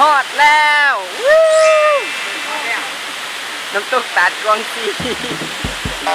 ຮອດແລ້ວ ວູ້ ນ້ຳຕົກຕາດກວາງຊີ. ໂອ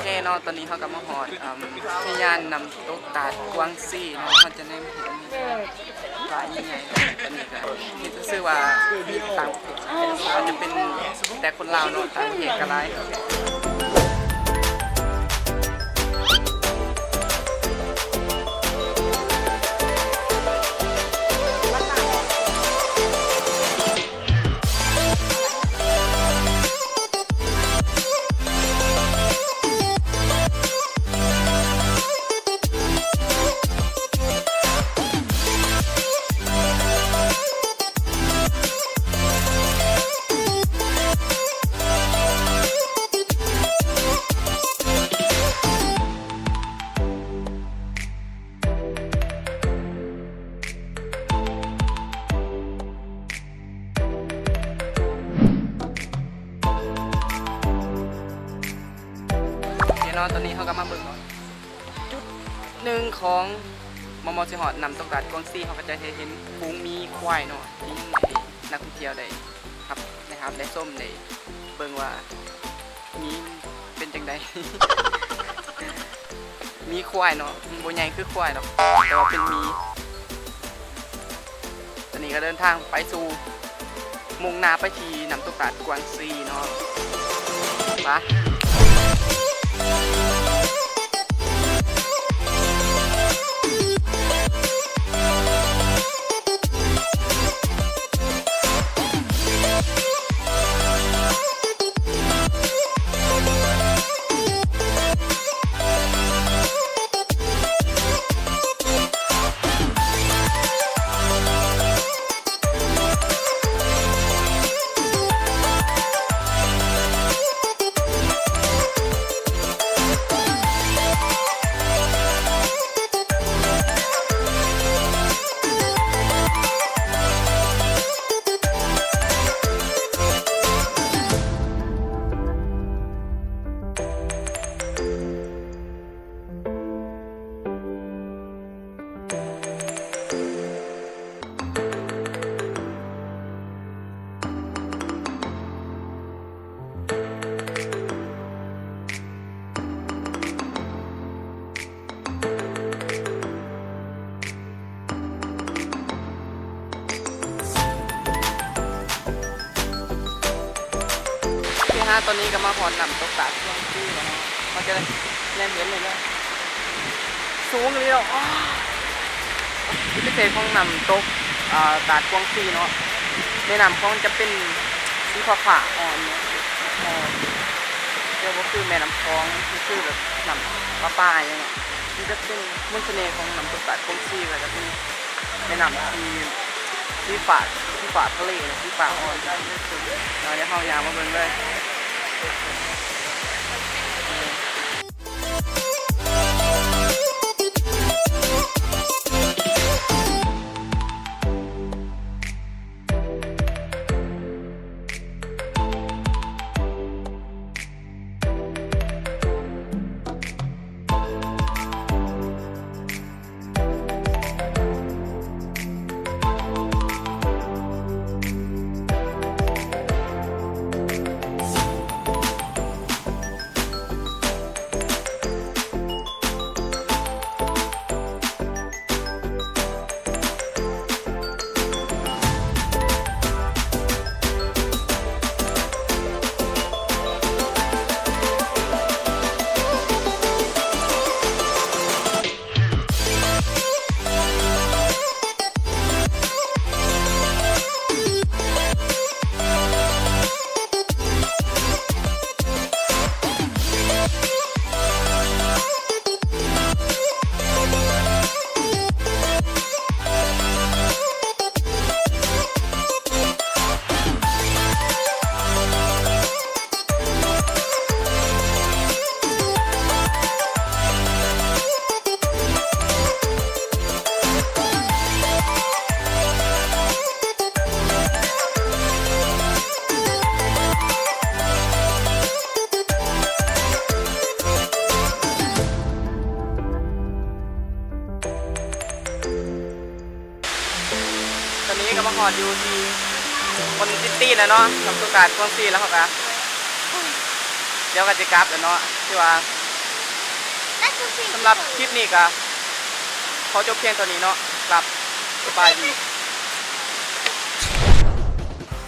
ເຄເນາະ ຕອນນີ້ເຮົາກໍມາຮອດ ອາ ອຸທະຍານນ້ຳຕົກຕາດກວາງຊີເນາະ ເຮົາຈະໄດ້ມາເຫັນປາໃຫຍ່ໆ ຕອນນີ້ກໍມີແຕ່ຊື່ວ່າມີຕ່າງປະເທດ ອາດຈະເປັນແຕ່ຄົນລາວເນາະ ຕ່າງປະເທດກໍຫຼາຍ. ໂອເຄເນາະ ຕອນນີ້ເຮົາກໍມາເບິ່ງເນາະ ຈຸດໜຶ່ງຂອງ ໝ່ອງ ໝ່ອງຊິຮອດນ້ຳຕົກຕາດກວາງຊີ ເຮົາກໍຈະໄດ້ເຫັນຝູງໝີຄວາຍເນາະ ທີ່ໃຫ້ນັກທ່ອງທ່ຽວໄດ້ຮັບ ໄດ້ຮັບ ໄດ້ຊົມ ໄດ້ເບິ່ງວ່າໝີເປັນຈັ່ງໃດ. ໝີຄວາຍເນາະ ບໍ່ໃຫຍ່ຄືຄວາຍດອກ ແຕ່ວ່າເປັນໝີ. ຕອນນີ້ກໍເດີນທາງໄປສູ່ ມຸ່ງໜ້າໄປທີ່ນ້ຳຕົກຕາດກວາງຊີເນາະ ໄປ. ໂອເຄຮະ ຕອນນີ້ກໍມາຮອດນ້ຳຕົກຕາດກວາງຊີແລ້ວເນາະ ເຮົາຈະໄດ້ແນມເຫັນເລີຍເນາະ ສູງອີ່ຫຼີເນາະ. ຈຸດພິເສດຂອງນ້ຳຕົກ ອາ ຕາດກວາງຊີເນາະ ແມ່ນ້ຳຂອງຈະເປັນສີຟ້າໆ ອ່ອນເນາະ ອ່ອນ ແຕ່ບໍ່ຄືແມ່ນ້ຳຂອງ ຄືແບບນ້ຳປະປາຫຍັງເນາະ. ມັນຈະເປັນມົນສະເໜ່ຂອງນ້ຳຕົກຕາດກວາງຊີ ແລ້ວກໍເປັນແມ່ນ້ຳທີ່ສີຟ້າ ສີຟ້າທະເລ ສີຟ້າອ່ອນ. ດຽວເຮົາຍ່າງມາເບິ່ງເລີຍ. ຮອດຢູ່ທີ່ Mon City ແລ້ວເນາະ ກັບສຸສານກວາງຊີ ແລ້ວເຮົາກະ ດຽວກະຊິກັບແລ້ວເນາະ ຖືວ່າ ສຳລັບຄລິບນີ້ກະຂໍຈົບພຽງເທົ່ານີ້ເນາະ ຄັບ ສະບາຍດີ.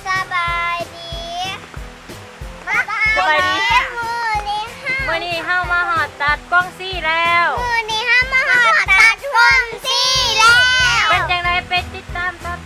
ສະບາຍດີ. ສະບາຍດີ. ມື້ນີ້ເຮົາ ມື້ນີ້ເຮົາມາຮອດຕະຫຼາດກວາງຊີແລ້ວ. ມື້ນີ້ເຮົາມາຮອດຕະຫຼາດກວາງຊີແລ້ວ. ເປັນຈັ່ງໃດ ໄປຕິດຕາມຕອນ